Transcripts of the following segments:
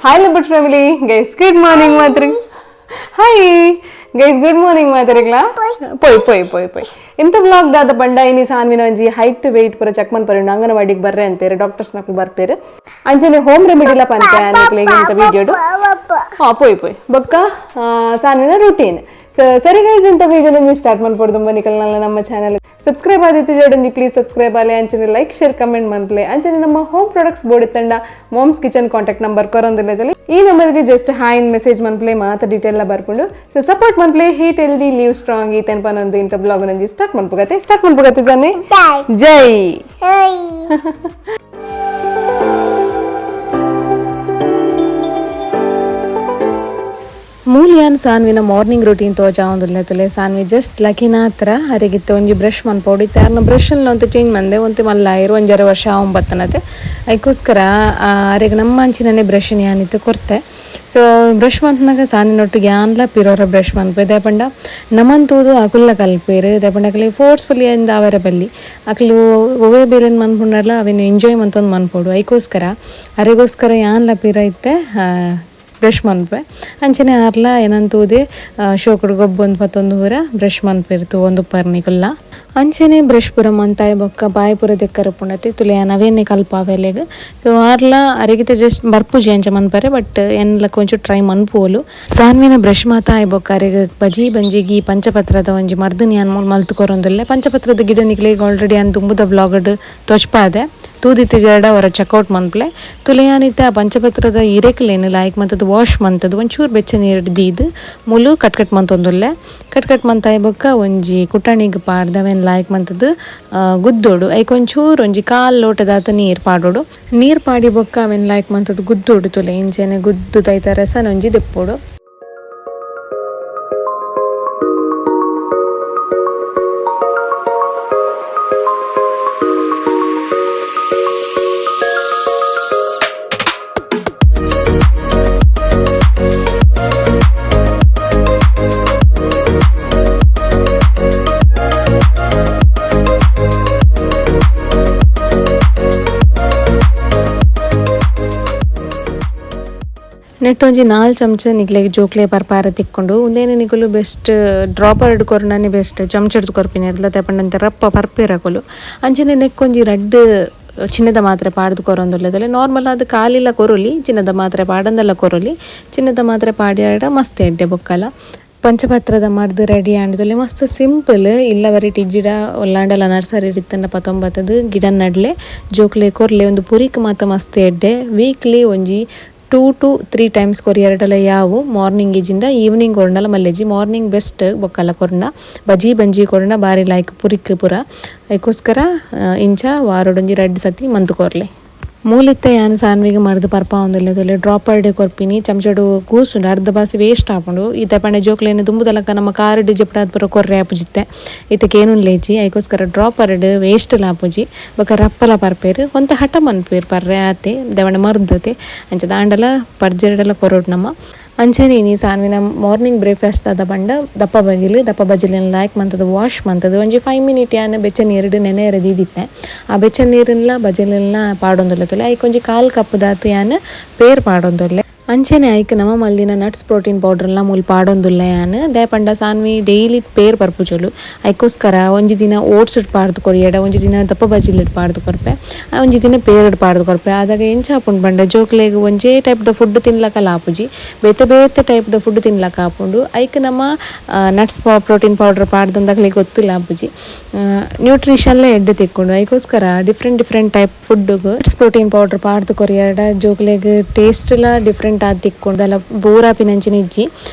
Hi Labbut family, guys good morning ಮಾತ್ರಿ. Hi guys, good morning ಮಾತ್ರಿಗ್ಲಾ. ಪೋಯ್ ಪೋಯ್ ಪೋಯ್ ಪೋಯ್. ಇಂಥ blog ದಾದ ಪಂಡ ಇನಿ ಸಾನ್ವಿನ ಒಂಜಿ ಹೈಟ್ ವೆಯ್ಟ್ ಪೂರ ಚೆಕ್ ಮನ್ಪರು, ಅಂಗನವಾಡಿಗೆ ಬರ್ರೆ ಅಂತೀರಿ, ಡಾಕ್ಟರ್ಸ್ ನಕ್ಲು ಬರ್ಪೇರು. ಅಂಚನೆ ಹೋಮ್ ರೆಮಿಡಿಲ ಪನ್ಪೆ ನಿಕ್ಲೆಗ್ ಇಂತ ವಿಡಿಯೋಡು. ಹಾ, ಪೋಯ್ ಪೋಯ್. ಬೊಕ್ಕ ಸಾನ್ವಿನ ರುಟೀನ್. ಸೊ ಸರಿ ಗೈಸ್, ಇಂಥ ವಿಡಿಯೋ ನಿಮಗೆ ಸ್ಟಾರ್ಟ್ ಮಾಡ್ಬೋದು. ನಿಕಲ್ನಲ್ಲ ನಮ್ಮ ಚಾನಲ್ ಸಬ್ಸ್ಕ್ರೈಬ್ ಆದಿತ್ತು ಜೋಡಂಜಿ ಪ್ಲೀಸ್ ಸಬ್ಸ್ಕ್ರೈಬ್ ಆಲೆ. ಅಂಚನೆ like, share, comment ಮನ್ಪ್ಲೆ. ಅಂಚನೆ ನಮ್ಮ home products board ತಂಡ moms kitchen contact number ಕೊರೊಂದಿಲ್ಲದಲ್ಲಿ ಈ ನಂಬರ್ಗೆ just hi message ಮನ್ಪ್ಲೆ, ಮಾತ ಡೀಟೇಲ್ ಬರ್ಕೊಂಡು. ಸೊ ಸಪೋರ್ಟ್ ಮನ್ಪ್ಲೆ. Eat healthy, live strong. ಈ ತೆನ್ಪನೊಂದು ಇಂಥ ಬ್ಲಾಗ್ ನಂಜಿ ಸ್ಟಾರ್ಟ್ ಮನ್ಪುಗತ್ತೆ, ಸ್ಟಾರ್ಟ್ ಮನ್ಪುಗತ್ತೆ ಜನ್ನಿ. ಜೈ. ಮೂಲಿಯಾನ್ ಸಾನ್ವಿನ ಮಾರ್ನಿಂಗ್ ರೊಟೀನ್ ತೋಜಾವೊಂದುಲ್ಲೆ ತುಲೆ. ಸಾನ್ವಿ ಜಸ್ಟ್ ಲಕಿನಾತ್ರ ಅರೆಗಿತ್ತೆ ಒಂಜಿ ಬ್ರಷ್ ಮನ್ಪೋಡು. ಇತ್ತೆ ಆರ್ನ ಬ್ರಷ್ ಒಂತೆ ಚೇಂಜ್ ಮಂದೆ, ಒಂತೆ ಮಲ್ಲ ಆಯಿರು, ಒಂಜರೆ ವರ್ಷ ಆವೊಂಬತ್ತನತೆ. ಐಕೋಸ್ಕರ ಅರೆಗ್ ನಮ್ಮ ಅಂಚಿನನೆ ಬ್ರಷ್ ಯಾನಿತ್ತು ಕೊರ್ತೆ. ಸೊ ಬ್ರಷ್ ಮನ್ಪುನಗ ಸಾನಿನೊಟ್ಟಿಗೆ ಯಾನ್ಲ ಪಿರೋರ ಬ್ರಷ್ ಮನ್ಪೆ. ದಾಯೆಪಂಡ ನಮನ್ ತೂದು ಅಕುಲ್ಲ ಕಲ್ಪೇರು. ದಾಯೆಪಂಡ ಅಕಲೆ ಫೋರ್ಸ್ಫುಲಿ ಅಂದ್ ಆವರೆ ಬಲ್ಲಿ, ಅಕ್ಲು ಒವ್ವೇ ಬೇಲೆನ್ ಮನ್ಪುಂಡಲ ಅವೆನ್ ಎಂಜಾಯ್ ಮಂತೊಂದು ಮನ್ಪೋಡು. ಐಕೋಸ್ಕರ ಅರೆಗೋಸ್ಕರ ಯಾನ್ಲ ಪಿರ ಇತ್ತೆ ಬ್ರಷ್ ಮನ್ಪೆ. ಅಂಚನೆ ಆರ್ಲ ಏನಂತೂದೆ ಶೋಕುಡು ಗೊಬ್ಬೊಂದು ಪತ್ತೊಂದು ಪೂರ ಬ್ರಷ್ ಮನ್ಪೆರ್ ಒಂದು ಪರ್ನಿಕುಲ್ಲ. ಅಂಚನೆ ಬ್ರಷ್ ಪೂರ ಮಂತಾಯ ಬೊಕ್ಕ ಬಾಯಿ ಪೂರ ದೆಕ್ಕರ ಪುಂಡತೆ ತುಲೆ ನವೇನೆ ಕಲ್ಪಾವೆಲೆಗ್. ಸೊ ಆರ್ಲ ಅರೆಗಿತ ಜಸ್ಟ್ ಬರ್ಪುಜಿ ಅಂಚ ಮನ್ಪರೆ, ಬಟ್ ಎನ್ಲ ಕೊಂಚ ಟ್ರೈ ಮನ್ಪುವೋಲು. ಸಾನ್ವಿನ ಬ್ರಷ್ ಮಾತ ಆಯ್ ಬೊಕ್ಕ ಅರೆಗ್ ಬಜಿ ಬಂಜಿಗಿ ಪಂಚಪತ್ರದ ಒಂಜಿ ಮರ್ದನ್ ಯಾನ್ ಮೂಲ್ ಮಲ್ತು ಕೊರೊಂದುಲ್ಲೆ. ಪಂಚಪತ್ರದ ಗಿಡ ನಿಕ್ಲೆಗ್ ಆಲ್ರೆಡಿ ಯಾನ್ ದುಂಬುದ ಬ್ಲಾಗ್ಡ್ ತೊಚ್ಪಾದೆ, ತೂದಿತ್ತೆ ಜರಡ ಅವರ ಚೆಕ್ಔಟ್ ಮನ್ಪ್ಲೆ. ತುಲೆಯಾನಿತ್ತೆ ಆ ಪಂಚಪತ್ರದ ಇರೆಕ್ಲೇನು ಲಾಯ್ಕ್ ಮಂತದ್ದು ವಾಶ್ ಮಂತದ್ದು ಒಂಚೂರು ಬೆಚ್ಚ ನೀರು ದೀದ್ ಮುಲು ಕಟ್ ಕಟ್ ಮಂತೊಂದುಲ್ಲೆ. ಕಟ್ ಕಟ್ ಮಂತಾಯ ಬೊಕ್ಕ ಒಂಜಿ ಕುಟಣಿಗ್ ಪಾಡ್ದವೇನ್ ಲಾಯ್ಕ್ ಮಂತದ್ದು ಗುದ್ದೋಡು. ಐಕ್ ಒಂಚೂರು ಒಂಜಿ ಕಾಲ್ ಲೋಟದಾತ ನೀರು ಪಾಡೋಡು. ನೀರು ಪಾಡಿ ಬೊಕ್ಕ ಅವೇನ್ ಲಾಯ್ಕ್ ಮಂತದ್ದು ಗುದ್ದೋಡು ತುಲೆ. ಇಂಚೆನೆ ಗುದ್ದು ದೈತ ರಸನ ಒಂಜಿ ದೆಪ್ಪೋಡು. ನೆಟ್ ಒಂಜಿ 4 ಚಮಚ ನಿಕ್ಲೆಗ್ ಜೋಕ್ಲೆ ಪರ್ಪಾರ ತಿಕ್ಕೊಂಡು. ಉಂದೇನೆ ನಿಕುಲು ಬೆಸ್ಟ್ ಡ್ರಾಪರ್ ಕೊರ್ನನೆ ಬೆಸ್ಟ್, ಚಮಚ ಕೊರ್ಪಿನ ಎಡ್ಲ ತೇಪಂಡಂತೆ ರಪ್ಪ ಪರ್ಪೇರಕುಲು. ಅಂಚನೆ ನೆಕ್ಕೊಂಜಿ ರಡ್ಡ್ ಚಿನ್ನದ ಮಾತ್ರೆ ಪಾಡ್ದು ಕೊರೊಂದುಲ್ಲೆದಲೆ. ನಾರ್ಮಲ್ ಆದ್ ಕಾಲಿಲ ಕೊರೊಲಿ, ಚಿನ್ನದ ಮಾತ್ರೆ ಪಾಡಂದಲ ಕೊರೊಲಿ. ಚಿನ್ನದ ಮಾತ್ರೆ ಪಾಡ್ಯಾಡ ಮಸ್ತ್ ಎಡ್ಡೆ. ಬೊಕ್ಕಲ ಪಂಚಪತ್ರದ ಮರ್ದ್ ರೆಡಿ ಆಂಡದೊಲಿ. ಮಸ್ತ್ ಸಿಂಪಲ್ ಇಲ್ಲ ವೆರೈಟಿ ಗಿಡ ಒಲ್ಲಾಂಡಲ ನರ್ಸರಿ ಇತ್ತಂಡ ಪತ್ತೊಂಬತ್ತದು ಗಿಡ ನಡ್ಲೆ, ಜೋಕ್ಲೆ ಕೊರ್ಲೆ. ಒಂದು ಪುರಿಕ್ ಮಾತ ಮಸ್ತ್ ಎಡ್ಡೆ. ವೀಕ್ಲಿ ಒಂಜಿ 2 to 3 times ಕೊರಿಯರ್ಡಲ ಯಾವು. ಮಾರ್ನಿಂಗ್ ಇಜಿಂಡ ಈವ್ನಿಂಗ್ ಕೊರ್ಂಡಲ ಮಲ್ಲೆಜಿ. Morning best. ಬೊಕ್ಕಲ ಕೊರ್ಂಡ ಬಜಿ ಬಂಜಿ ಕೊರ್ಂಡ ಬಾರಿ ಲೈಕ್ ಪುರಿಕ್ ಪುರ. ಐಕೋಸ್ಕರ ಇಂಚ ವಾರೊಡೊಂಜಿ ರಡ್ಡ್ ಸತಿ ಮಂತ್ ಕೊರ್ಲೆ. ಮೂಲಿತ್ತೆ ಯಾನ್ ಸಾನ್ವಿಗೆ ಮರ್ದ್ ಪರ್ಪ ಒಂದುಲ್ಲೆ ತೊಲೆ, ಡ್ರಾಪರ್ಡೆ ಕೊರ್ಪಿನಿ. ಚಮಚಡು ಕೂಸುಂಡು, ಅರ್ಧ ಬಾಸಿ ವೇಸ್ಟ್ ಆಪುಂಡು. ಈತ ಪಂಡ ಜೋಕ್ಲೇನು ದುಂಬುದಲಕ ನಮ್ಮ ಕಾರ್ ಜೆಪ್ಡಾದ್ ಪೂರ ಕೊರ್ರೆ ಆಪುಜಿತ್ತೆ, ಇತ್ತಕ್ಕೆ ಏನು ಲೇಜಿ. ಐಕೋಸ್ಕರ ಡ್ರಾಪರ್ಡ್ ವೇಸ್ಟ್ ಆಪುಜಿ, ಬೊಕ ರಪ್ಪಲ ಪರ್ಪೇರು. ಒಂತ ಹಠ ಮನ್ಪೇರು ಪರ್ರೆ ಆತೆ ದೇವಣ್ಣ ಮರ್ದತೆ ಅಂಚ ದಾಂಡಲ ಪರ್ಜೆರಡಲ ಕೊರೋಡು ನಮ್ಮ. ಅಂಚನೆ ಇನಿ ಸಾನ್ವಿನ ಮಾರ್ನಿಂಗ್ ಬ್ರೇಕ್ಫಾಸ್ಟ್ ಆದ ಪಂಡ ದಪ್ಪ ಬಜಿಲು. ದಪ್ಪ ಬಜಿಲಿನ ಲಾಯ್ಕ್ ಮಂತದ ವಾಶ್ ಮಂತದ ಒಂಜಿ 5 ಮಿನಿಟ್ ಯಾನ್ ಬೆಚ್ಚ ನೀರುಡು ನೆನೆ ದೀದಿತ್ತೆ. ಆ ಬೆಚ್ಚ ನೀರಿನ್ಲ ಬಜಿಲೆಲ್ಲ ಪಾಡೊಂದುಲ್ಲೆ ತುಲೆ. ಐಕ್ ಒಂಜಿ ಕಾಲ್ ಕಪ್ ದಾತ್ ಯಾನ್ ಪೇರ್ ಪಾಡೊಂದುಲ್ಲೆ. ಅಂಚನೆ ಐಕ್ ನಮ ಮಲ್ದಿನ ನಟ್ಸ್ ಪ್ರೋಟೀನ್ ಪೌಡರ್ಲ ಮೂಲು ಪಾಡೊಂದುಲ್ಲೆ ಯಾನ್. ದಾಯೆ ಪಂಡ ಸಾನ್ವಿ ಡೈಲಿ ಪೇರ್ ಪರ್ಪುಜೊಲು. ಐಕೋಸ್ಕರ ಒಂಜಿ ದಿನ ಓಟ್ಸ್ ಪಾಡ್ದು ಕೊರಿಯಡ, ಒಂಜಿ ದಿನ ದಪ್ಪ ಬಜಿಲ್ ಪಾಡ್ದು ಕೊರ್ಪೆ, ಒಂಜಿ ದಿನ ಪೇರ್ ಪಾಡ್ದು ಕೊರ್ಪೆ. ಆದಾಗ ಎಂಚ ಆಪುಂಡು ಪಂಡ ಜೋಕ್ಲೆಗ್ ಒಂಜೇ ಟೈಪ್ ದ ಫುಡ್ ತಿನ್ಲಕಲ ಆಪುಜಿ, ಬೇತೆ ಬೇತೆ ಟೈಪ್ ದ ಫುಡ್ ತಿನ್ಲಕ ಆಪುಂಡು. ಐಕ್ ನಮ್ಮ nuts protein powder ಪಾಡ್ದಂದಾಗಲಿ ಗೊತ್ತಿಲ್ಲ ಆಪುಜಿ, ನ್ಯೂಟ್ರಿಷನ್ಲ ಎಡ್ಡೆ ತಿಕ್ಕೊಂಡು. ಐಕೋಸ್ಕರ different different type food nuts protein powder ಪಾಡ್ದು ಕೊರಿಯಡ ಜೋಕ್ಲೆಗ್ ಟೇಸ್ಟ್ ಲ ಡಿಫ್ರೆಂಟ್ ಆದ್ ತಿಕ್ಕೊಂಡು ಅಲ್ಲ ಬೋರಾಪಿನಂಚಿನ ಇಜ್ಜಿ.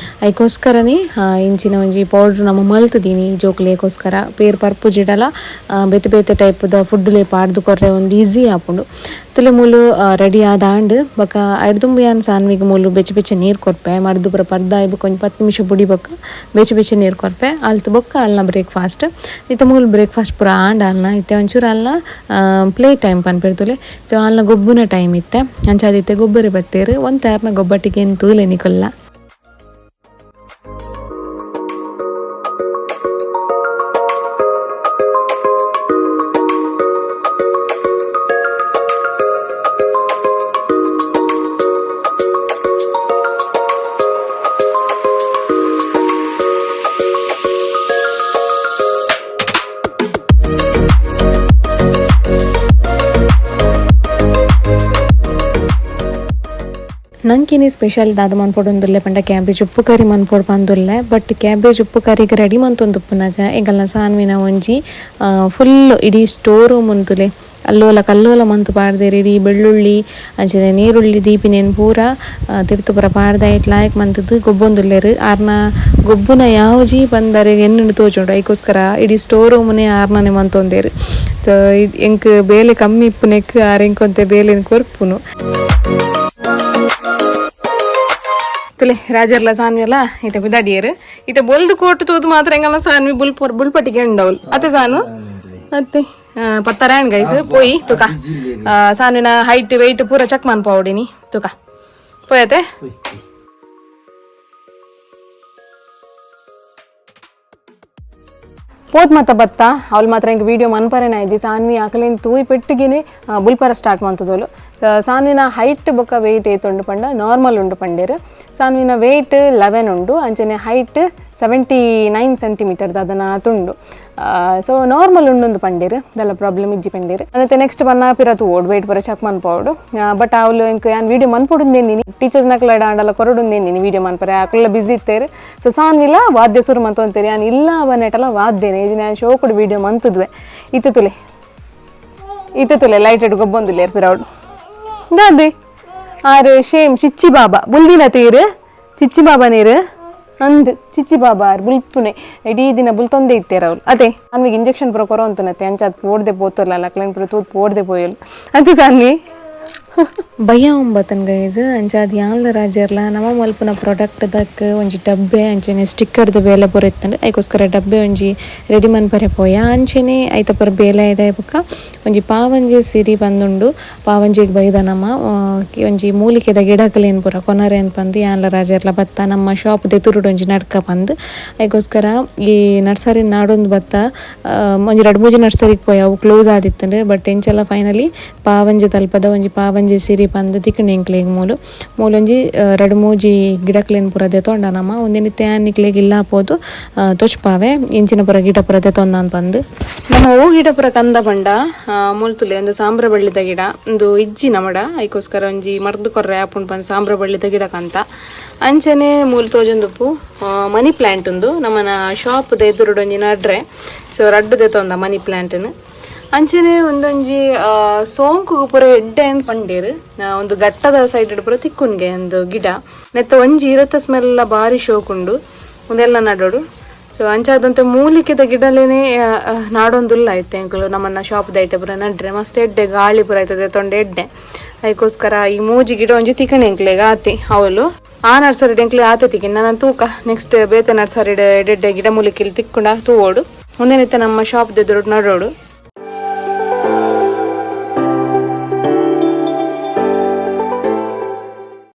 ಐಕೋಸ್ಕರನೇ ಇಂಚಿನ ಒಂಜಿ ಪೌಡರ್ ನಮ್ಮ ಮಲ್ತದೀನಿ ಜೋಕ್ಲೆಗೋಸ್ಕರ. ಪೇರ್ ಪರ್ಪು ಜಿಡಲ ಬೇತೆ ಬೇತೆ ಟೈಪ್ ದ ಫುಡ್ ಲೇ ಪಾಡ್ದು ಕೊರ್ರೆ ಒಂದು ಈಸಿ ಆಪುಂಡು. ತುಲೆ ಮೂಲು ರೆಡಿ ಆದಾಂಡ್ ಬೊಕ ಐಡ್ದುಂಬು ಯಾನ್ ಸಾನ್ವಿಗ್ ಮೂಲು ಬೆಚ್ಚ ಬೆಚ್ಚ ನೀರು ಕೊರ್ಪೆ. ಮರ್ದು ಪೂರ ಪರ್ದಾಯ್ ಬೊಕ ಒಂಜಿ 10 ನಿಮಿಷ ಬುಡಿ ಬೊಕ್ಕ ಬೆಚ್ಚ ಬೆಚ್ಚ ನೀರು ಕೊರ್ಪೆ. ಅಲ್ತ್ ಬೊಕ್ಕ ಅಲ್ನ ಬ್ರೇಕ್ಫಾಸ್ಟ್. ಇತ್ತೆ ಮೂಲು ಬ್ರೇಕ್ಫಾಸ್ಟ್ ಪೂರ ಆಂಡ್ ಅಲ್ನ ಇತ್ತೆ ಒಂಚೂರು ಅಲ್ನ ಪ್ಲೇ ಟೈಮ್ ಪನ್ಪೆರ್ತುಲೆ. ಸೊ ಅಲ್ನ ಗೊಬ್ಬುನ ಟೈಮ್ ಇತ್ತೆ. ಅಂಚಾದಿತ್ತೆ ಗೊಬ್ಬರ ಬತ್ತೇರು ಒಂತಾರ್ನ ಗೊಬ್ಬಟ್ಟಿಗೆ ತೂಲೆ ನಿಕೊಲ್ಲ. ನಂಕಿನಿ ಸ್ಪೆಷಲ್ ದಾದ ಮನ್ಪೊಡುಂದುಲ್ಲೆ ಪಂಡ ಕ್ಯಾಬೇಜ್ ಉಪ್ಪು ಕರಿ ಮನ್ಪೊಡು ಪಂದುಲ್ಲೆ. ಬಟ್ ಕ್ಯಾಬೇಜ್ ಉಪ್ಪು ಕರಿಗೆ ರೆಡಿ ಮಂತೊಂದುಪ್ಪುನಗ ಎಂಕಲ್ನ ಸಾನ್ವಿನ ಒಂಜಿ ಫುಲ್ ಇಡೀ ಸ್ಟೋರ್ ರೂಮ್ ಉಂತುಲೆ ಅಲ್ಲೋಲ ಕಲ್ಲೋಲ ಮಂತ್ ಪಾಡ್ದೆರ್. ಇಡೀ ಬೆಳ್ಳುಳ್ಳಿ ಅಂಚನೆ ನೀರುಳ್ಳಿ ದೀಪಿನೇನ್ ಪೂರ ತಿರ್ತ್ ಪೂರ ಪಾಡ್ದ ಐಟ್ ಲಾಯ್ಕ್ ಮಂತುದು ಗೊಬ್ಬೊಂದುಲ್ಲೆರ್. ಆರ್ನ ಗೊಬ್ಬುನ ಯಾವುಜಿ ಪಂದರೆ ಎನ್ನುಂಡು ತೋಜುಂಡು. ಐಕೋಸ್ಕರ ಇಡೀ ಸ್ಟೋರ್ ರೂಮುನೇ ಆರ್ನನೆ ಮಂತೊಂದೆರ್. ಎಂಕ್ ಬೇಲೆ ಕಮ್ಮಿ ಇಪ್ಪುನೆಕ್ ಆರ್ ಎಂಕೊಂತೆ ಬೇಲೆನ್ ಕೊರ್ಪುನು. ತುಲೆ ರಾಜರ್ಲ ಸಾನ್ವಿಯಲ್ಲ ಇತ್ತೆ ಬಿದಾಡಿಯರು. ಇತ್ತೆ ಬೊಲ್ದು ಕೋಟು ತೂದು ಮಾತ್ರ ಎಂಗಲ್ಲ ಸಾನ್ವಿ ಬುಲ್ಪೊರ್ ಬುಲ್ಪಟ್ಟಿಗೆ ಉಂಡವಲ್ ಅತ್ತೆ ಸಾನು ಅತ್ತೆ ಪತ್ತರಾಯಣ್ ಗೈಸ್ ಪೋಯಿ ತುಕ ಸಾನ್ವಿನ ಹೈಟ್ ವೆಯ್ಟ್ ಪೂರ ಚೆಕ್ ಮನ್ಪಾವಡಿನಿ ತುಕ ಪೋಯತೆ. ಪೋತ್ ಮತ್ತ ಬತ್ತ ಅವಳು ಮಾತ್ರ ಇಂಕ್ ವೀಡಿಯೋ ಮನ್ಪರೇನ ಇಜ್ಜಿ. ಸಾನ್ವಿ ಆಕಲೇನ್ ತೂಯಿ ಪೆಟ್ಟಿಗೆನೆ ಬುಲ್ಪರ ಸ್ಟಾರ್ಟ್ ಮಂತದೋಲು. ಸಾನ್ವಿನ ಹೈಟ್ ಬೊಕ್ಕ ವೆಯ್ಟ್ ಏತುಂಡು ಪಂಡ ನಾರ್ಮಲ್ ಉಂಡು ಪಂಡೇರು. ಸಾನ್ವಿನ ವೆಯ್ಟ್ 11 ಉಂಡು, ಅಂಚನೆ ಹೈಟ್ 79 ಸೆಂಟಿಮೀಟರ್ ದಾದನ ತುಂಡು. ಸೊ ನಾರ್ಮಲ್ ಉಂಡುಂದು ಪಂಡೇರು, ದಲ್ಲ ಪ್ರಾಬ್ಲಮ್ ಇಜ್ಜಿ ಪಂಡೇರು. ಅಂತೆ ನೆಕ್ಸ್ಟ್ ಬನ್ನ ಪಿರ ತೂವೋಡು ವೆಯ್ಟ್ ಪೂರ ಚೆಕ್ ಮನ್ಪೋಡು. ಬಟ್ ಅವಳು ಇಂಕ್ ಯಾನ್ ವೀಡಿಯೋ ಮನ್ಪೊಡುಂದೇನಿ ಟೀಚರ್ಸ್ ನಕಲ ಆಂಡಲ ಕೊರಡುಂದೇನಿ ವೀಡಿಯೋ ಮನ್ಪರೆ ಅಕುಲ್ಲ ಬಿಸಿ ಇತ್ತೇರು. ಸೊ ಸಾನ್ವಿಲ ವಾದ್ಯ ಸುರು ಮಂತೊಂತೇರಿ ಯಾನ್ ಇಲ್ಲ ಅವನೆಟಲ ವಾದ್ಯನೆ ಯಾನ್ ಶೋಕುಡು ವೀಡಿಯೋ ಮಂತುದ್ವೆ. ಇತ್ತೆ ತುಲೆ ಇತ್ತೆ ತುಲೆ ಲೈಟೆಡ್ ಗೊಬ್ಬೊಂದುಲ್ಲೇರ್ ಪಿರೌಡು ದಾದೆ ಆರು ಶೇಮ್ ಚಿಚ್ಚಿ ಬಾಬಾ ಬುಲ್ದಿನ ತೀರು ಚಿಚ್ಚಿ ಬಾಬಾ ನೀರು ಅಂದ್ ಚಿಚ್ಚಿ ಬಾಬಾ ಆರ್ ಬುಲ್ಪುನೆ ಇಡೀ ದಿನ ಬುಲ್ತೊಂದೇ ಇತ್ತೇರ ಅವ್ಲು. ಅದೇ ಅನ್ವಿಗೆ ಇಂಜೆಕ್ಷನ್ ಪೂರ ಕೊರ ಅಂತನತ್ತೆ ಅಂಚ ಅದು ಪೋಡ್ದೆ ಪೋತಲ್ಲ ಅಕ್ಲೇನ್ ಪೂರ ತೂತ್ ಪೋಡ್ದೆ ಪೋಯಲ್ ಅಂತೆ ಸಾನ್ವಿ ಭಯ ಒಂಬತ್ತನ್ ಗೈಸ್. ಅಂಚಾದ್ ಯಾನ್ಲ ರಾಜರ್ಲ ನಮ ಮಲ್ಪುನ ಪ್ರಾಡಕ್ಟ್ ದಕ್ ಒಂಜಿ ಡಬ್ಬೆ ಅಂಚನೆ ಸ್ಟಿಕ್ಕರ್ದ ಬೇಲೆ ಪೂರ ಇತ್ತಂಡ್. ಐಕೋಸ್ಕರ ಡಬ್ಬೆ ಒಂಜಿ ರೆಡಿ ಮನ್ಪರೆ ಪೋಯ. ಅಂಚನೆ ಐತ ಪೂರ ಬೇಲೆ ಐದ ಬೊಕ್ಕ ಒಂಜಿ ಪಾವಂಜೆ ಸಿರಿ ಬಂದುಂಡು. ಪಾವಂಜೆಗ್ ಬೈದ ನಮ ಒಂಜಿ ಮೂಲಿಕೆದ ಗಿಡಕಲೇನ್ ಪೂರ ಕೊನರೆ ಅಂತ ಪಂದ್ ಯಾನ್ಲ ರಾಜರ್ಲ ಬತ್ತ ನಮ್ಮ ಶಾಪ್ ದೆತುರುಡು ಒಂಜಿ ನಡ್ಕ ಪಂದ್. ಐಕೋಸ್ಕರ ಈ ನರ್ಸರಿ ನಾಡೊಂದು ಬತ್ತ ಒಂಜಿ ರಡ್ಡ್ ಮೂಜಿ ನರ್ಸರಿಗೆ ಪೋಯ, ಅವು ಕ್ಲೋಸ್ ಆದಿತ್ತಂಡ್. ಬಟ್ ಎಂಚಲ ಫೈನಲಿ ಪಾವಂಜೆ ತಲ್ಪದ ಒಂಜಿ ಪಾವಂಜೆ ಸಿರಿ ಪಂದ್ ತಿಕ್ಕುಂಡು ಎಂಕ್ಲೆಗ್. ಮೂಲು ಮೂಲೊಂಜಿ ರಡ್ಡ್ ಮೂಜಿ ಗಿಡಕ್ಲೆನ್ ಪೂರ ದೆತೊಂಡ ನಮ ಒಂದಿನಿತ್ತೆ ನಿಕ್ಲೆಗ್ ಇಲ್ಲ ಪೋದು ತೊಚ್ಪಾವೆ ಇಂಚಿನ ಪೂರ ಗಿಡ ಪೂರ ದೆತೊಂದ ಪಂದ್. ನಮ್ಮ ಹೂ ಗಿಡ ಪೂರ ಕಂದ ಪಂಡ ಮೂಲ್ತುಲೆ ಒಂದು ಸಾಂಬ್ರ ಬಳ್ಳಿದ ಗಿಡ ಒಂದು ಇಜ್ಜಿ ನಮಡ. ಐಕೋಸ್ಕರ ಒಂಜಿ ಮರ್ದ್ ಕೊರ್ರೆ ಆಪುಂಡು ಪಂದ್ ಸಾಂಬ್ರ ಬಳ್ಳಿದ ಗಿಡ ಕಂತ. ಅಂಚನೆ ಮೂಲು ತೋಜೊಂದುಪ್ಪು ಮನಿ ಪ್ಲಾಂಟ್ ಉಂದು ನಮ್ಮನ ಶಾಪ್ ದ ಎದುರುಡು ಒಂಜಿ ನಡ್ರೆ. ಸೊ ರಡ್ಡ್ ದೆತೊಂದ ಮನಿ ಪ್ಲಾಂಟ್ನ್. ಅಂಚನೆ ಒಂದೊಂಜಿ ಸೋಂಕು ಪೂರ ಎಡ್ಡೆ ಅಂದ್ ಪಂಡೇರು. ಒಂದು ಘಟ್ಟದ ಸೈಡ್ ಪೂರ ತಿಕ್ಕುನ್ಗೆ ಒಂದು ಗಿಡ ನೆತ್ತ ಒಂಜಿ ಇರತ್ತ ಸ್ಮೆಲ್ ಬಾರಿ ಶೋಕುಂಡು ಉಂದೆಲ್ಲ ನಡೋಡು. ಸೊ ಅಂಚಾದಂತೆ ಮೂಲಿಕೆದ ಗಿಡಲೇನೆ ನಾಡೊಂದುಲ್ಲ ಐತೆ ಅಂಕಲು ನಮ್ಮನ್ನ ಶಾಪ್ ದೈಟೆ ಪೂರ ನಡ್ರೆ ಮಸ್ತ್ ಎಡ್ಡೆ ಗಾಳಿ ಪೂರ ಆಯ್ತದೆ ತೊಂಡೆ ಎಡ್ಡೆ. ಐಕೋಸ್ಕರ ಈ ಮೂಜಿ ಗಿಡ ಒಂಜಿ ತಿಕ್ಕಣೆ ಎಂಕ್ಲೆಗ್ ಆತಿ ಅವಲು ಆ ನರ್ಸರಿ ಎಂಕ್ಲೆ ಆತೆ ತಿಕ್ಕಿ ನನ್ನ ತೂಕ ನೆಕ್ಸ್ಟ್ ಬೇತೆ ನರ್ಸರಿ ಎಡ್ಡೆ ಗಿಡ ಮೂಲಿಕೆಲಿ ತಿಕ್ಕುಂಡ ತೂವೋಡು. ಒಂದೇನಿತ್ತೆ ನಮ್ಮ ಶಾಪ್ ದೆದುರು ನಡೋಡು.